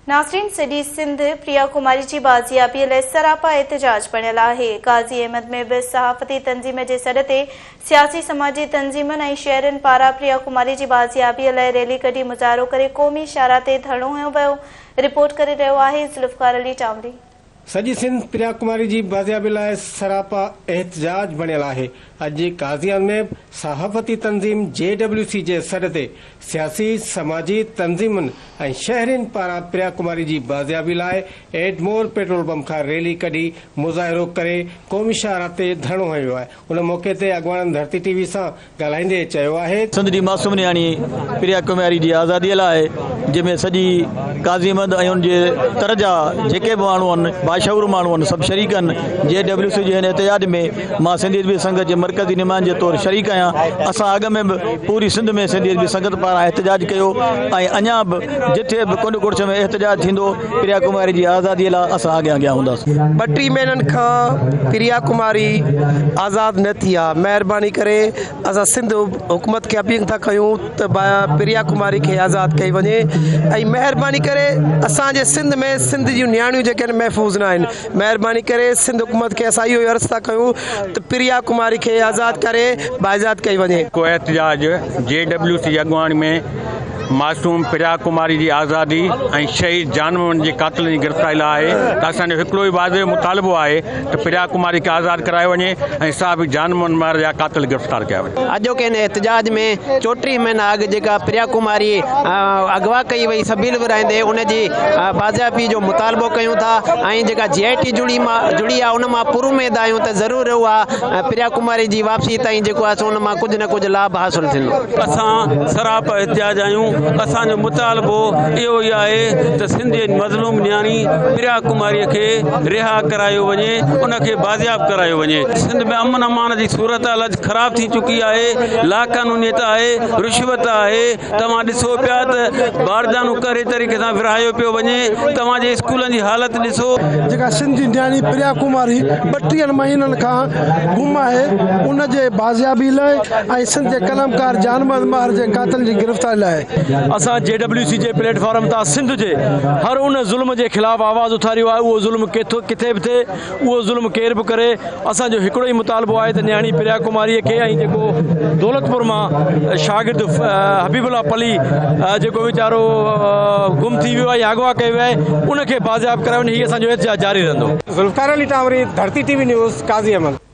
ناظرين سڄي سنڌ پريا ڪماري جي بازيابي لاء سراپا احتجاج بڻيل آهي. قاضي احمد ۾ به صحافتي تنظيم جي سڏ تي سياسي سماجي تنظيمن ۽ شهرين پاران پريا ڪماري جي بازيابي لاء ريلي ڪڍي مظاهرو ڪري قومي شاهراهه تي ڌرڻو هنيو ويو. رپورٽ ڪري رهيو آهي ذوالفقار علي ٽانوري. سڄي سنڌ پريا ڪماري جي بازيابي لاء سراپا احتجاج بڻيل آهي. اڄ قاضيان ۾ به صحافتي تنظيم جي ڊبليو سي جي سڏ تي سياسي، سماجي تنظيمن ۽ شهرين پاران پريا ڪماري جي بازيابي لاء ايڊمور پيٽرول پمپ کان ريلي ڪڍي مظاهرو ڪري قومي شاهراهه تي ڌرڻو هنيو ويو آهي. ان موقعي تي اڳواڻن ڌرتي ٽي وي سان ڳالهائيندي چيو آهي. سنڌ جي معصوم نياڻي پريا ڪماري جي آزادي لاء جنهن ۾ سڄي قاضي احمد ۽ ان جي تر جا جيڪي به ماڻهو آهن باشعور ماڻهو آهن سڀ شريڪ آهن جي ڊبليو سي جي هن احتجاج ۾ مان سنڌي ادبي سنگت جي مرڪزي نمائندي جي طور شريڪ آهيان اسان اڳ ۾ به پوري سنڌ ۾ سنڌي ادبي سنگت پاران احتجاج ڪيو ۽ اڃا به جتي به ڪنڊ ڪڙڇ ۾ احتجاج ٿيندو پريا ڪماري جي آزادي لاء اسان اڳيان اڳيان هونداسين. ٻه ٽي مهينن کان پريا ڪماري آزاد نه ٿي آ مهرباني ڪري اسان سنڌ حڪومت کي اپيل ٿا ڪيون ته پريا ڪماري کي آزاد ڪئي وڃي ۽ مهرباني ڪري اسان جي سنڌ ۾ سنڌ جون نياڻيون جيڪي آهن محفوظ نه آهن مهرباني ڪري سنڌ حڪومت کي اسان اهو عرض ٿا ڪيون ته پريا ڪماري کي آزاد ڪري باعزت ڪئي وڃي. ڪو احتجاج جي ڊبليو سي جي اڳواڻي ۾ معصوم پريا ڪماري جي آزادي ۽ شهيد جان محمد جي قاتلن جي گرفتاري لاء آهي ته اسان جو هڪڙو ئي واضح مطالبو آهي ته پريا ڪماري کي آزاد ڪرايو وڃي ۽ صحافي جان محمد مهر جا قاتل گرفتار ڪيا وڃن. اڄوڪي هن احتجاج ۾ 34 مهينا اڳ جيڪا پريا ڪماري اغوا ڪئي وئي سبيل ورهائيندي ان جي بازيابي جو مطالبو ڪيون ٿا ۽ جيڪا جي آء ٽي جڙي مان جڙي آهي ان مان پر اميد آهيون ته ضرور اها پريا ڪماري جي واپسي تائين جيڪو آهي سو ان مان ڪجهه نه ڪجهه لاڀ حاصل ٿيندو. اسان سراپا احتجاج آهيون اسان جو مطالبو اهو ئي آهي ته سنڌ جي مظلوم نياڻي پريا ڪماري کي رها ڪرايو وڃي ان کي بازياب ڪرايو وڃي سنڌ ۾ امن امان جي صورتحال اڄ خراب ٿي چڪي آهي لاقانونيت آهي رشوت آهي توهان ڏسو پيا ته باردانو ڪهڙي طريقي سان ورهايو پيو وڃي توهان جي اسڪولن جي حالت ڏسو. جيڪا سنڌ جي نياڻي پريا ڪماري ٻٽيهن مهينن کان گم آهي ان جي بازيابي لاء ۽ سنڌ جي قلمڪار جان محمد مهر جي قاتلن جي گرفتاري لاء. اسان جي ڊبليو سي جي پليٽ فارم تان سنڌ جي هر ان ظلم جي خلاف آواز اٿاريو آهي اهو ظلم ڪٿي به ٿئي اهو ظلم ڪير به ڪري اسان جو هڪڙو ئي مطالبو آهي ته نياڻي پريا ڪماريء کي ۽ جيڪو دولتپور مان شاگرد حبيب الله پلي جيڪو ويچارو گم ٿي ويو آهي يا اغوا ڪيو ويو آهي ان کي بازياب ڪرايو وڃي هي اسان جو احتجاج جاري رهندو. Zulfiqar Ali Tanwari, Dharti T V news, Qazi Ahmed.